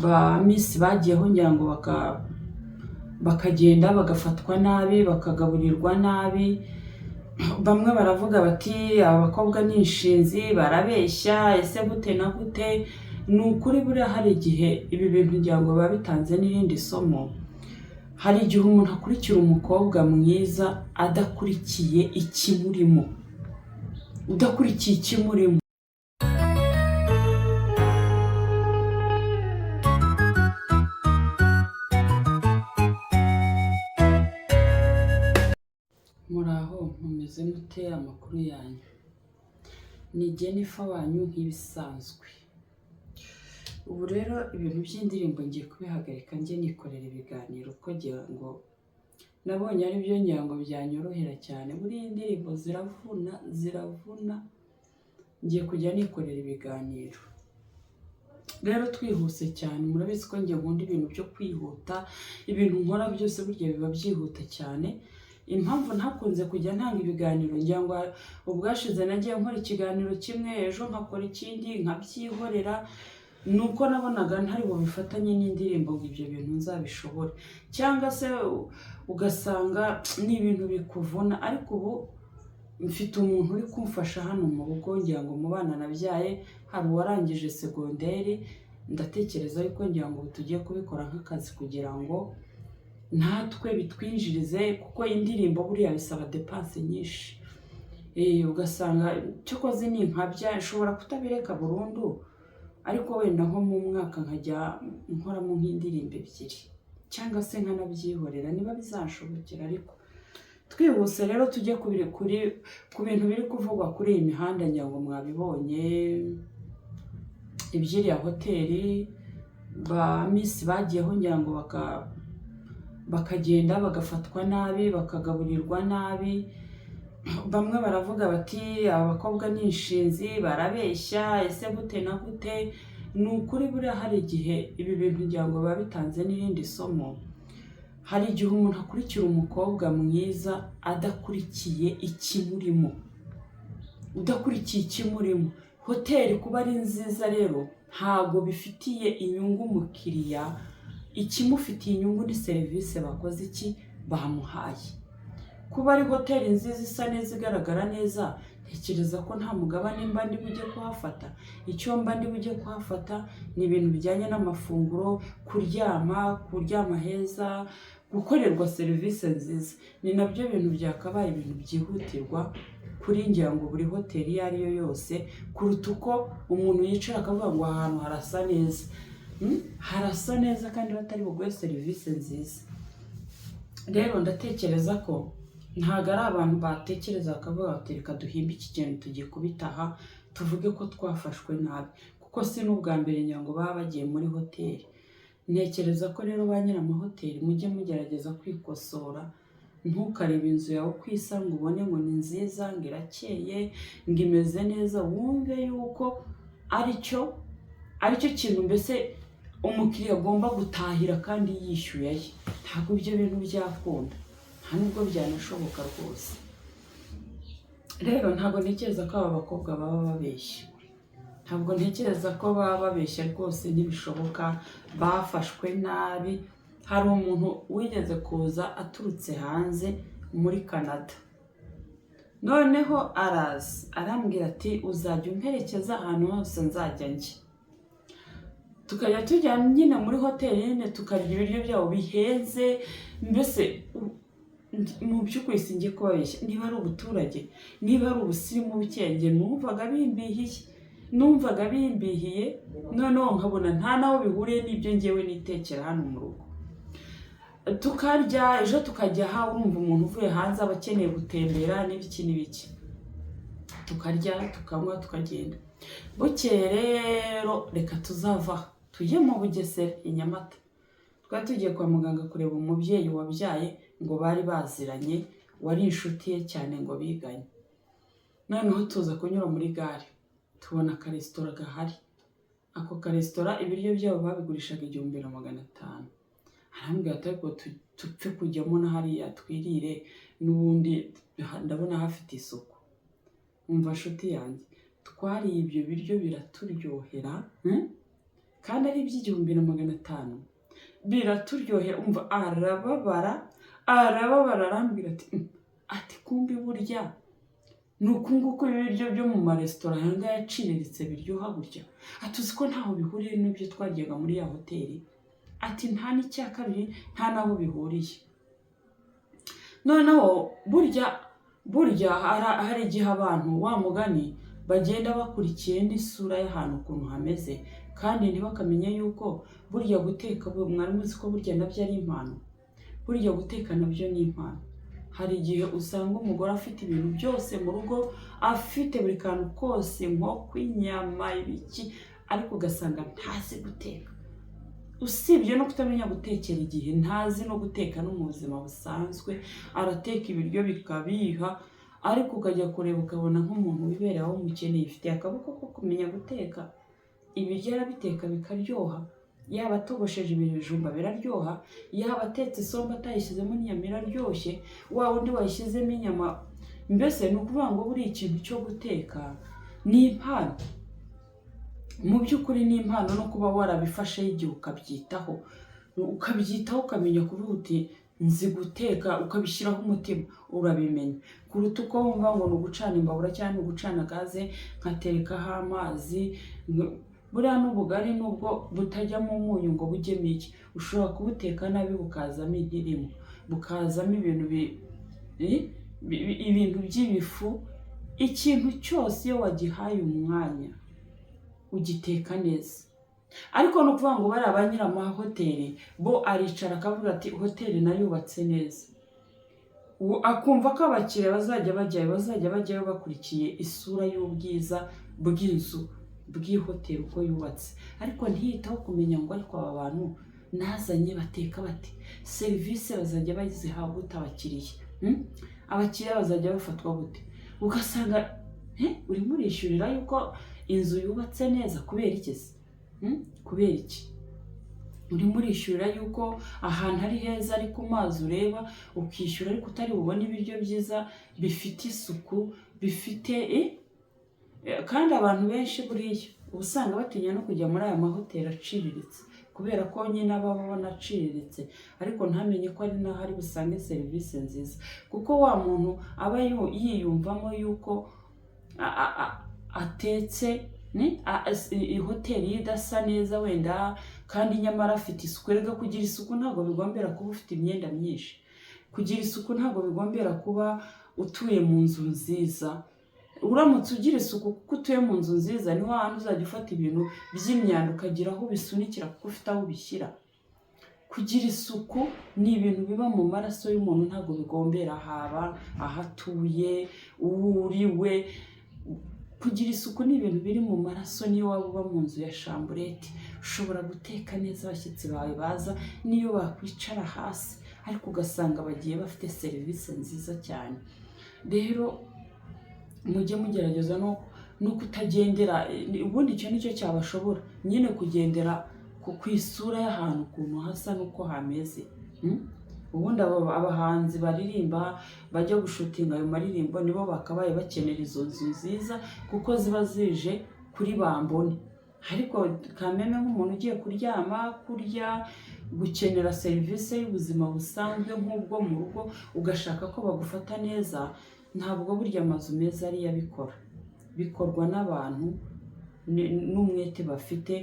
Ba miss bagiyeho, ngira ngo bakagenda bagafatwa nabi, bakagaburirwa nabi. Bamwe baravuga bati: "Aba bakobwa ni inshinzi, barabeshya, ese gute na gute?" Ni ukuri, buriya hari igihe ibi bintu ngira ngo biba bitanze n'irindi somo. Hari igihe umuntu akurikira umukobwa mwiza adakurikiye ikimurimo, udakurikiye ikimurimo. Muraho, mumeze mute? Amakuru yanyu? Ni Jennifer wanyu nk'ibisanzwe. Ubu rero ibintu by'indirimbo ngiye kubihagarika, njye nikorera ibiganiro, kuko ngira ngo nabonye ari byo ngira ngo byanyorohera cyane. Buriya indirimbo ziravuna, ziravuna. Ngiye kujya nikorera ibiganiro. Rero twihuse cyane, murabizi ko njye nkunda ibintu byo kwihuta. Ibintu nkora byose burya biba byihuta cyane. Impamvu ntakunze kujya ntanga ibiganiro, ngira ngo ubwashize nagiye nkora ikiganiro kimwe, ejo nkakora ikindi, nkabyihorera, ni uko nabonaga ntari bubifatanye n'indirimbo ngo ibyo bintu nzabishobore, cyangwa se ugasanga ni ibintu bikuvuna. Ariko ubu mfite umuntu uri kumfasha hano mu rugo. Ngira ngo mu bana nabyaye hari uwarangije segonderi. Ndatekereza yuko ngira ngo ubu tugiye kubikora nk'akazi kugira ngo natwe bitwinjirize, kuko indirimbo buriya bisaba dépenses nyinshi. Ugasanga cyokoze ni nkabya nshobora kutabireka burundu, ariko wenda nko mu mwaka nkajya nkoramo nk'indirimbo ebyiri, cyangwa se nkanabyihorera niba bizanshobokera. Ariko twihuse rero, tujye ku bintu biri kuvugwa kuri iyi mihanda. Ngira ngo mwabibonye iby'iriya hoteli, ba miss bagiyeho, ngira ngo bakagenda bagafatwa nabi, bakagaburirwa nabi. Bamwe baravuga bati: "Aba bakobwa ni inshinzi, barabeshya, ese gute na gute?" Ni ukuri, buriya hari igihe ibi bintu ngira ngo biba bitanze n'irindi somo. Hari igihe umuntu akurikira umukobwa mwiza adakurikiye ikimurimo, udakurikiye ikimurimo. Hoteli kuba ari nziza rero ntabwo bifitiye inyungu umukiriya. Ikimufitiye inyungu ni serivisi bakoze, iki bamuhaye. Kuba ari hoteli nziza, isa neza, igaragara neza, ntekereza ko nta mugabane mba ndi bujye kuhafata. Icyo mba ndi bujye kuhafata ni ibintu bijyanye n'amafunguro, kuryama, kuryama heza, gukorerwa serivisi nziza. Ni nabyo bintu byakabaye ibintu byihutirwa kuri ngira ngo buri hoteli iyo ari yo yose, kuruta uko umuntu yicara akavuga ngo aha hantu harasa neza. Harasa neza kandi batari buguhe serivisi nziza. Rero ndatekereza ko ntabwo ari abantu batekereza bakavuga bati: "Reka duhimbe iki kintu tugikubita aha, tuvuge ko twafashwe nabi," kuko si n'ubwa mbere ngira ngo baba bagiye muri hoteli. Ntekereza ko rero ba nyir'amahoteli mujye mugerageza kwikosora. Ntukarebe inzu yawe uko isa ngo ubone ngo ni nziza, ngo irakeye, ngo imeze neza, wumve yuko aricyo kintu mbese umukiriya agomba gutahira kandi yishyuye aye. Ntabwo ibyo bintu byakunda, nta nubwo byanashoboka rwose. Rero ntabwo ntekereza ko aba bakobwa baba babeshya, ntabwo ntekereza ko baba babeshya rwose, ntibishoboka. Bafashwe nabi. Hari umuntu wigeze kuza aturutse hanze muri Canada, noneho araza arambwira ati: "Uzajya umperekeza ahantu hose nzajya njya." Tukajya tujya nyine muri hoteli nyine, tukarya ibiryo byabo bihenze. Mbese mu by'ukuri singiye kubabeshya, niba ari ubuturage, niba ari ubusirimu buke, njye numvaga bimbihiye, numvaga bimbihiye. Noneho nkabona nta naho bihuriye n'ibyo ngewe nitekera hano mu rugo. Tukarya, ejo tukajya aha. Urumva umuntu uvuye hanze aba akeneye gutembera n'ibiki n'ibiki. Tukarya, tukanywa, tukagenda. Bukeye rero, reka tuzava aha tujye mu Bugesera i Nyamata. Twari tugiye kwa muganga kureba umubyeyi wabyaye, ngo bari baziranye, wari inshuti ye cyane, ngo biganye. Noneho tuza kunyura muri gare, tubona akaresitora gahari. Ako karesitora ibiryo byabo babigurishaga 1500. Arambwira ati: "Ariko tupfe kujyamo na hariya twirire, n'ubundi ndabona hafite isuku." Umva nshuti yanjye, twariye ibyo biryo biraturyohera. Kandi ari iby'igihumbi na magana atanu, biraturyohera." Umva, arababara, arababara, arambwira ati: ati kumbi burya ni uku nguku ibiryo byo mu maresitora aya ngaya aciriritse biryoha gutya." Ati: "Uzi ko ntaho bihuriye n'ibyo twaryaga muri ya hoteli?" Ati: "Nta n'icya kabiri, nta n'aho bihuriye." Noneho burya hari igihe abantu, wa mugani, bagenda bakurikiye n'isura y'ahantu ukuntu hameze, kandi ntibakamenye yuko burya guteka, mwari muzi ko burya nabyo ari impano? Burya guteka nabyo ni impano. Hari igihe usanga umugore afite ibintu byose mu rugo, afite buri kantu kose, inkoko, inyama, ibiki, ariko ugasanga ntazi guteka. Usibye no kutamenya gutekera igihe, ntazi no guteka no mu buzima busanzwe. Arateka ibiryo bikabiha, ariko ukajya kureba ukabona nk'umuntu wibereye aho umukene yifitiye akaboko ko kumenya guteka. Ibiryo arabiteka bikaryoha, yaba atogosheje ibijumba biraryoha, yaba atetse isombe atayishyizemo n'inyama iraryoshye, wa wundi wayishyizemo inyama. Mbese ni ukuvuga ngo buriya ikintu cyo guteka ni impano. Mu by'ukuri ni impano, no kuba warabifasheho igihe ukabyitaho, ukabyitaho, ukamenya kuvuga uti: "Nzi guteka," ukabishyiraho umutima, urabimenya kuruta uko wumva ngo ni ugucana imbabura cyangwa ni ugucana gaze, nkaterekaho amazi. Buriya n'ubugari nubwo butajyamo umunyu ngo bujyemo iki, ushobora kubuteka nabi bukazamo intirimo, bukazamo ibintu ibintu by'ibifu. Ikintu cyose iyo wagihaye umwanya ugiteka neza. Ariko ni ukuvuga ngo bariya ba nyir'amahoteli bo, aricara akavuga ati: "Hoteli nayubatse neza." Akumva ko abakiriya bazajya bajyayo bakurikiye isura y'ubwiza bw'inzu, bw'ihoteli uko yubatse, ariko ntiyitaho kumenya ngo: "Ariko aba bantu nazanye bateka bate? Serivisi bazajya baziha gute abakiriya? Abakiriya bazajya bafatwa gute?" Ugasanga urimo urishyurira yuko inzu yubatse neza. Kubera iki se? Kubera iki urimo urishyurira yuko ahantu ari heza, ari ku mazi ureba, ukishyura, ariko utari bubone ibiryo byiza bifite isuku, bifite Kandi abantu benshi buriya uba usanga batinya no kujya muri aya mahoteli aciriritse, kubera ko nyine aba abona aciriritse, ariko ntamenye ko ari naho ari busange serivisi nziza, kuko wa muntu aba yiyumvamo yuko atetse ni hoteli ye idasa neza wenda, kandi nyamara afite isuku. Erega kugira isuku ntabwo bigombera kuba ufite imyenda myinshi. Kugira isuku ntabwo bigombera kuba utuye mu nzu nziza. Uramutse ugira isuku kuko utuye mu nzu nziza, niho hantu uzajya ufata ibintu by'imyanda ukagira aho ubisunikira, kuko ufite aho ubishyira. Kugira isuku ni ibintu biba mu maraso y'umuntu, ntabwo bigombera haba aho atuye, uwo uriwe. Kugira isuku ni ibintu biri mu maraso. Niyo waba uba mu nzu ya chambrette, ushobora guteka neza, abashyitsi bawe baza, niyo bakwicara hasi, ariko ugasanga bagiye bafite serivisi nziza cyane. Rero mujye mugerageza no kutagendera. Ubundi icyo nicyo cyabashobora nyine, kugendera ku isura y'ahantu ukuntu hasa n'uko hameze. Ubundi abo abahanzi baririmba bajya gushootinga ayo maririmbo nibo bakabaye bakenera izo nzu nziza, kuko ziba zije kuri bambone. Ariko kameme nk'umuntu ugiye kuryama, kurya, gukenera serivisi y'ubuzima busanzwe nk'ubwo mu rugo, ugashaka ko bagufata neza, ntabwo burya amazu meza ariyo abikora. Bikorwa n'abantu n'umwete bafite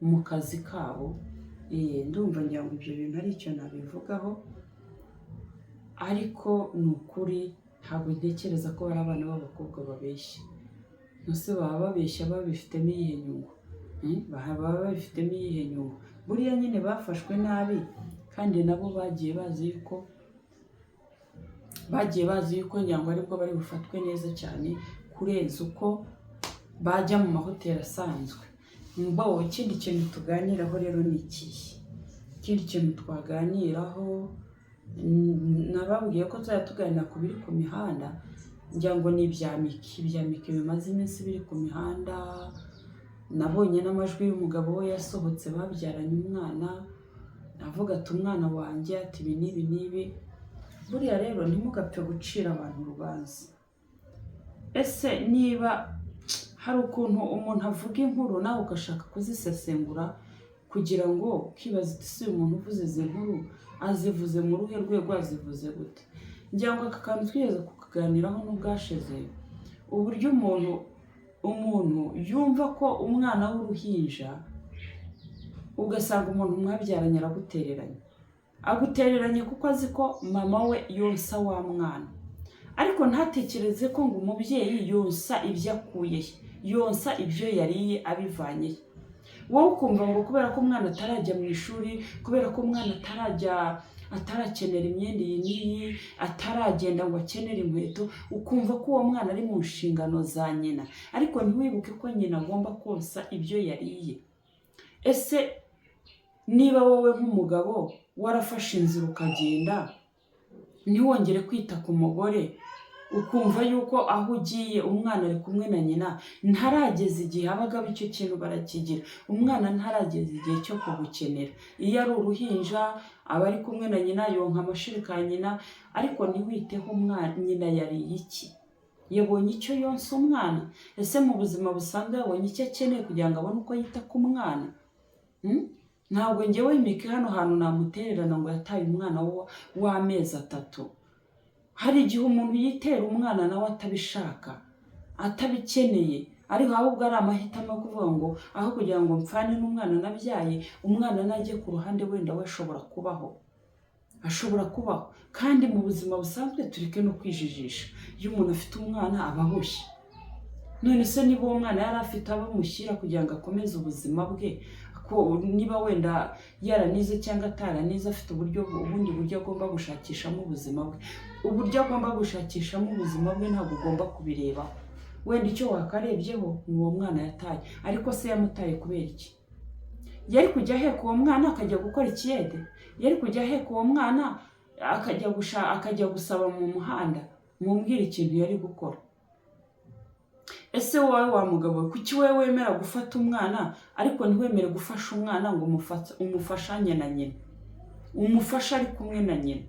mu kazi kabo. Ndumva ngira ngo ibyo bintu ari icyo nabivugaho. Ariko ni ukuri ntabwo ntekereza ko bari abana b'abakobwa babeshya. Ntuse baba babeshya babifitemo iyihe nyungu? Baba babifitemo iyihe nyungu? Buriya nyine bafashwe nabi, kandi nabo bagiye bazi yuko ngira ngo aribwo bari bufatwe neza cyane kurenza uko bajya mu mahoteli asanzwe. Mbo ikindi kintu tuganiraho rero ni ikihe? Ikindi kintu twaganiraho, nababwiye ko tuzajya tuganira ku biri ku mihanda. Ngira ngo ni ibya Miki, ibya Miki bimaze iminsi biri ku mihanda. Nabonye n'amajwi y'umugabo we yasohotse babyaranye umwana, avuga ati: "Umwana wanjye," ati: "ibi n'ibi n'ibi." Buriya rero ntimugapfe gucira abantu urubanza. Ese niba hari ukuntu umuntu avuga inkuru, nawe ugashaka kuzisesengura Kugira ngo ukibaza uti: "Si uyu muntu uvuze izi nkuru azivuze mu ruhe rwego, azivuze gute?" Ngira ngo aka kantu twigeze kukaganiraho n'ubwashize, uburyo umuntu yumva ko umwana w'uruhinja, ugasanga umuntu mwabyaranye aragutereranye, agutereranye kuko azi ko mama we yonsa wa mwana, ariko ntatekereze ko ngo umubyeyi yonsa ibyo akuye he, yonsa ibyo yariye abivanye he. Wowe ukumva ngo kubera ko umwana atarajya mu ishuri, kubera ko umwana atarakenera imyenda iyi n'iyi, ataragenda ngo akenere inkweto, ukumva ko uwo mwana ari mu nshingano za nyina, ariko ntiwibuke ko nyina agomba konsa ibyo yariye. Ese niba wowe nk'umugabo warafashe inzira ukagenda, ntiwongere kwita ku mugore, ukumva yuko aho ugiye umwana ari kumwe na nyina, ntarageza igihe, abagabo icyo kintu barakigira, umwana ntarageza igihe cyo kugukenera. Iyo ari uruhinja aba ari kumwe na nyina, yonka amashereka ya nyina, ariko ntiwiteho umwana. Nyina yariye iki? Yabonye icyo yonsa umwana? Ese mu buzima busanzwe yabonye icyo akeneye kugira ngo abone uko yita ku mwana? Ntabwo ngewe Miki hano hantu namutererana ngo yataye umwana w'amezi 3. Hari igihe umuntu yitera umwana nawe atabishaka, atabikeneye, ariko ahubwo ari amahitamo yo kuvuga ngo aho kugira ngo mpfane n'umwana nabyaye, umwana najye ku ruhande, wenda we ashobora kubaho, ashobora kubaho. Kandi mu buzima busanzwe, tureke no kwijijisha, iyo umuntu afite umwana aba aboshye. None se niba uwo mwana yari afite abo amushyira kugira ngo akomeze ubuzima bwe, ko niba wenda yaranize cyangwa ataranize, afite uburyo, ubundi buryo agomba gushakishamo ubuzima bwe, uburyo agomba gushakishamo ubuzima bwe ntabwo ugomba kubirebaho. Wenda icyo wakarebyeho ni uwo mwana yataye. Ariko se yamutaye kubera iki? Yari kujya aheka uwo mwana akajya gukora ikiyede? Yari kujya aheka uwo mwana akajya gusaba mu muhanda? Mumbwire ikintu yari gukora. Ese wowe wa mugabo we, kuki wowe wemera gufata umwana ariko ntiwemere gufasha umwana ngo umufashanye na nyina, umufashe ari kumwe na nyina?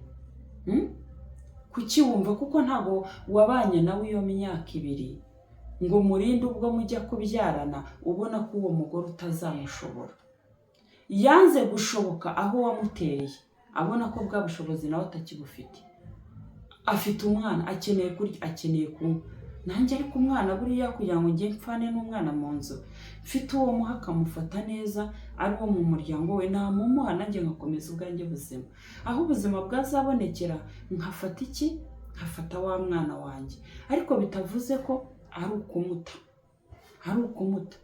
Kuki wumva kuko ntabwo wabanye nawe iyo myaka 2 ngo murinde ubwo mujya kubyarana, ubona ko uwo mugore utazamushobora? Yanze gushoboka aho wamutereye, abona ko bwa bushobozi nawe atakibufite. Afite umwana, akeneye kurya, akeneye kunywa. Nanjye ariko umwana buriya, kugira ngo njye mpfane n'umwana mu nzu, mfite uwo muha akamufata neza, ari uwo mu muryango we, namumuha nanjye nkakomeza ubwanjye buzima. Aho ubuzima bwazabonekera nkafata iki? Nkafata wa mwana wanjye. Ariko bitavuze ko ari ukumuta, ari ukumuta.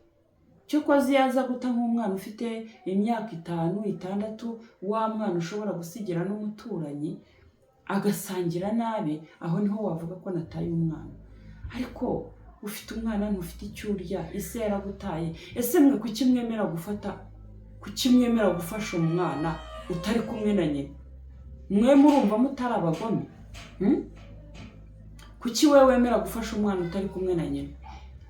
Cyokoze iyo aza guta nk'umwana ufite imyaka 5, 6, wa mwana ushobora gusigira n'umuturanyi agasangira nabi, aho niho wavuga ko nataye umwana. Ariko ufite umwana, ntufite icyo urya, ese yaragutaye? Ese mwe kuki mwemera gufata, kuki mwemera gufasha umwana utari kumwe na nyina? Mwe murumva mutari abagome? Kuki we wemera gufasha umwana utari kumwe na nyina?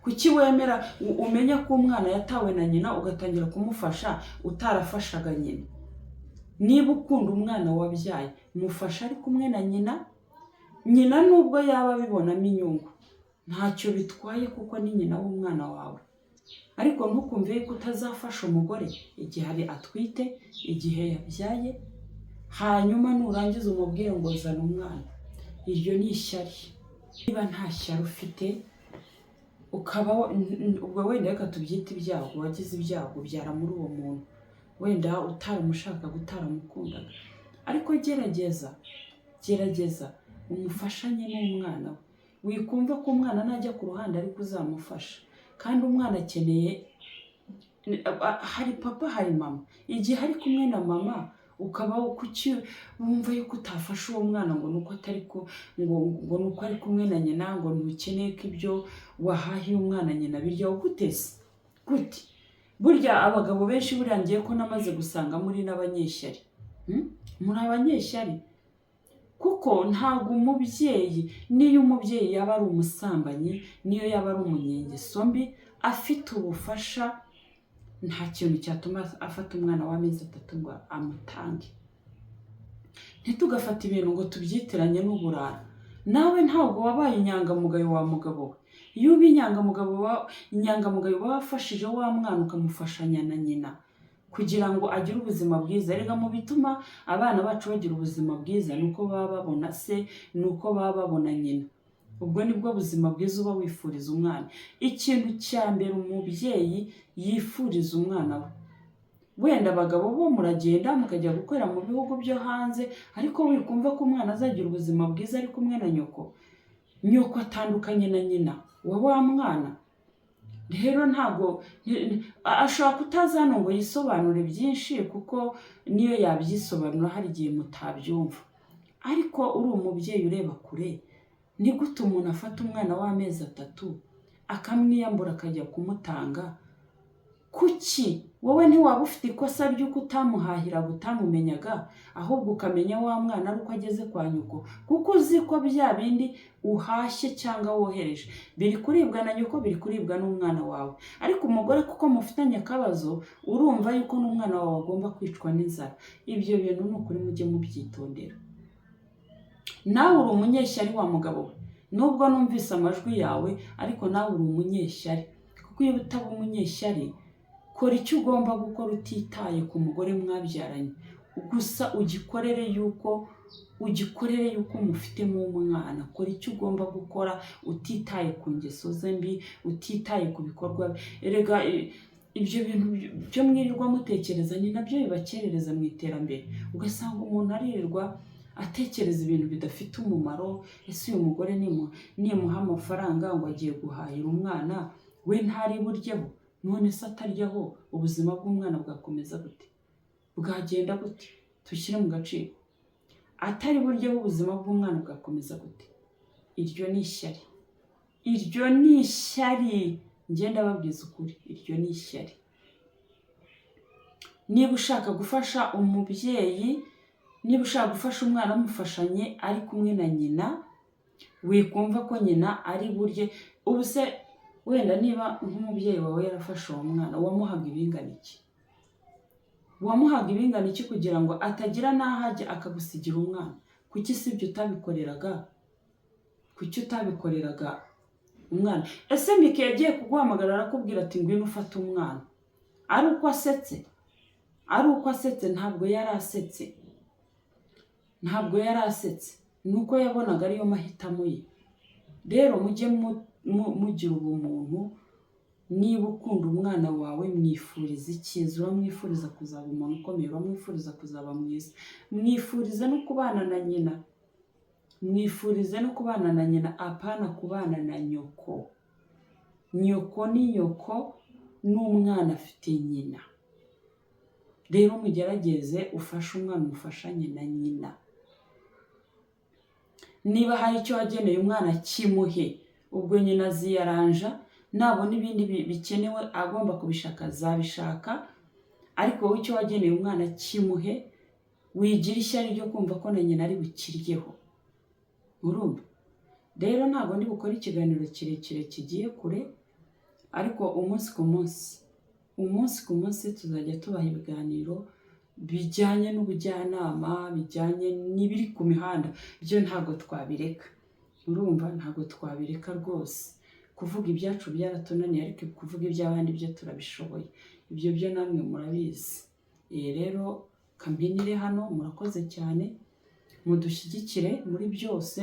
Kuki wemera umenya ko umwana yatawe na nyina, ugatangira kumufasha utarafashaga nyina? Niba ukunda umwana wabyaye, mufasha ari kumwe na nyina. Nyina nubwo yaba abibonamo inyungu, ntacyo bitwaye, kuko ni nyina w'umwana wawe. Ariko ntukumve yuko utazafasha umugore igihe ari atwite, igihe yabyaye, hanyuma nurangiza umubwire ngo zana umwana. Iryo ni ishyari. Niba nta shyari ufite, ukaba ubwo wenda reka tubyite ibyago, wagize ibyago ubyara muri uwo muntu, wenda utaramushakaga, utaramukundaga, ariko gerageza, gerageza umufashanye n'umwana we. Wikumva ko umwana najya ku ruhande ariko uzamufasha, kandi umwana akeneye hari papa, hari mama. Igihe ari kumwe na mama, ukaba kuki wumva yuko utafasha uwo mwana ngo nuko atari ko ngo nuko ari kumwe na nyina, ngo ntukeneye ko ibyo wahahiye umwana nyina birya? Gute se? Gute? Burya abagabo benshi, buriya ngiye ko namaze gusanga muri n'abanyeshyari. Muri abanyeshyari, kuko ntabwo umubyeyi, niyo umubyeyi yaba ari umusambanyi, niyo yaba ari umunyengeso mbi, afite ubufasha, nta kintu cyatuma afata umwana w'amezi 3 ngo amutange. Ntitugafate ibintu ngo tubyitiranye n'uburara. Nawe ntabwo wabaye inyangamugayo wa mugabo we. Iyo uba inyangamugayo, uba wafashije wa mwana, ukamufashanya na nyina. Kugira ngo agire ubuzima bwiza. Erega mu bituma abana bacu bagira ubuzima bwiza ni uko baba babona se, ni uko baba babona nyina. Ubwo nibwo buzima bwiza uba wifuriza umwana. Ikintu cya mbere umubyeyi yifuriza umwana we, wenda abagabo bo muragenda mukajya gukorera mu bihugu byo hanze, ariko wikumva ko umwana azagira ubuzima bwiza ari kumwe na nyoko. Nyoko atandukanye na nyina wa mwana. Rero ntabwo ashobora kutaza hano ngo yisobanure byinshi, kuko niyo yabyisobanura hari igihe mutabyumva. Ariko uri umubyeyi ureba kure, ni gute umuntu afata umwana w'amezi 3 akamwiyambura akajya kumutanga? Kuki wowe ntiwaba ufite ikosa ry'uko utamuhahiraga, utamumenyaga, ahubwo ukamenya wa mwana ari uko ageze kwa nyoko, kuko uzi ko bya bindi uhashye cyangwa wohereje biri kuribwa na nyoko, biri kuribwa n'umwana wawe? Ariko umugore, kuko mufitanye akabazo, urumva yuko n'umwana wawe agomba kwicwa n'inzara. Ibyo bintu ni ukuri mujye mubyitondera. Nawe uri umunyeshyari wa mugabo we, nubwo numvise amajwi yawe, ariko nawe uri umunyeshyari, kuko iyo utaba umunyeshyari, kora icyo ugomba gukora utitaye ku mugore mwabyaranye, gusa ugikorere yuko umufitemo umwana. Kora icyo ugomba gukora utitaye ku ngeso ze mbi, utitaye ku bikorwa bye. Erega ibyo bintu byo mwirirwa mutekereza ni nabyo bibakerereza mu iterambere. Ugasanga umuntu aririrwa atekereza ibintu bidafite umumaro. Ese uyu mugore nimuha amafaranga ngo agiye guhahira umwana we, ntari buryeho? None se ataryaho, ubuzima bw'umwana bwakomeza gute? Bwagenda gute? Tushyire mu gaciro. Atari buryeho, ubuzima bw'umwana bwakomeza gute? Iryo ni ishyari, iryo ni ishyari. Ngenda babwiza ukuri, iryo ni ishyari. Niba ushaka gufasha umubyeyi, niba ushaka gufasha umwana, mufashanye ari kumwe na nyina. Wikumva ko nyina ari burye. Ubu se wenda niba nk'umubyeyi wawe yarafashe uwo mwana, wamuhaga ibingana iki? Wamuhaga ibingana iki kugira ngo atagira n'aho ajya akagusigira umwana? Kuki si ibyo utabikoreraga? Kuki utabikoreraga umwana? Ese Mike yagiye kuguhamagara arakubwira ati: "Ngwino ufate umwana," ari uko asetse? Ari uko asetse? Ntabwo yari asetse, ntabwo yari asetse, ni uko yabonaga ariyo mahitamo ye. Rero mujye mugira ubumuntu. Niba ukunda umwana wawe, mwifuriza icyiza, uramwifuriza kuzaba umuntu ukomeye, uramwifuriza kuzaba mwiza, mwifurize no kubana na nyina, mwifurize no kubana na nyina, apana kubana na nyoko. Nyoko ni nyoko, n'umwana afite nyina. Rero mugerageze ufashe umwana, umufashanye na nyina. Niba hari icyo wageneye umwana, kimuhe. Ubwo nyina aziyaranja, nabona ibindi bikenewe agomba kubishaka azabishaka, ariko wowe icyo wageneye umwana kimuhe. Wigira ishyari ryo kumva ko na nyina ari bukiryeho. Urumva rero, ntabwo ndi bukore ikiganiro kirekire kigiye kure, ariko umunsi ku munsi, umunsi ku munsi tuzajya tubaha ibiganiro bijyanye n'ubujyanama, bijyanye n'ibiri ku mihanda. Byo ntabwo twabireka, urumva, ntabwo twabireka rwose. Kuvuga ibyacu byaratunaniye, ariko kuvuga iby'abandi byo turabishoboye. Ibyo byo namwe murabizi. Iyi rero kampinire hano. Murakoze cyane, mudushyigikire muri byose,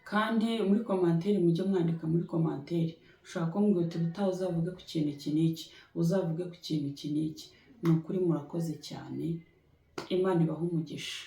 kandi muri commentaire mujye mwandika. Muri commentaire ushobora kumbwira uti: "Ubutaha uzavuge ku kintu iki n'iki, uzavuge ku kintu iki n'iki." Ni ukuri murakoze cyane, Imana ibahe umugisha.